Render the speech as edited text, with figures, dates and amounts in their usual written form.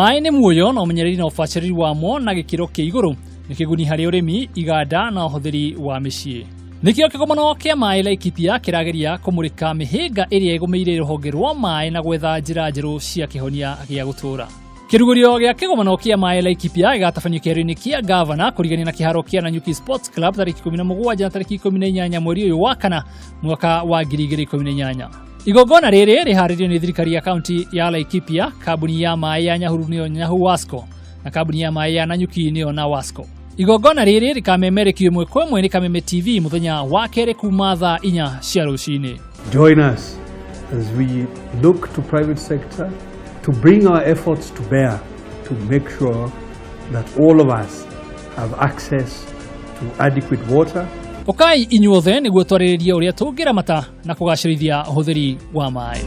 Maĩ nĩ muoyo na ũmenyereri na ũbacĩrĩri wamo na gĩkĩro kĩa igũrũ nĩ kĩguni harĩ ũrĩmi, iganda na ũhũthĩri wa mĩciĩ. Nĩkĩo kĩgomano kĩa maĩ Laikipia kĩrageria kũmũrĩka mĩhĩnga ĩrĩa ĩgũmĩire rũhonge rwa maĩ na gwetha njĩra njerũ cia kĩhonia gĩa gũtũũra. Kĩrugũrio gĩa kĩgomano kĩa maĩ Laikipia gĩgatabanio kĩharo-inĩ kĩa Gavana kũrigania na kĩharo kĩa Nanyuki Sports Club tarĩki 17 na tarĩki 18 mweri ũyũ wa kana mwaka wa 2018. Igongona rĩrĩ rĩharĩrio nĩ thirikari ya kaunti ya Laikipia, kambuni ya maĩ ya Nyahururu nĩyo Nyahuwasco na kambuni ya maĩ ya Nanyuki nĩyo Nawasco. Igongona rĩrĩ rĩkamemerekio ĩmwe kwa ĩmwe nĩ Kameme TV mũthenya wa kerĩ kuma thaa 4 cia rũcinĩ. Join us as we look to private sector to bring our efforts to bear to make sure that all of us have access to adequate water. Ũkai inyuothe nĩguo twarĩrĩrie ũrĩa tũngĩramata na kũgacĩrithia ũhũthĩri wa maĩ.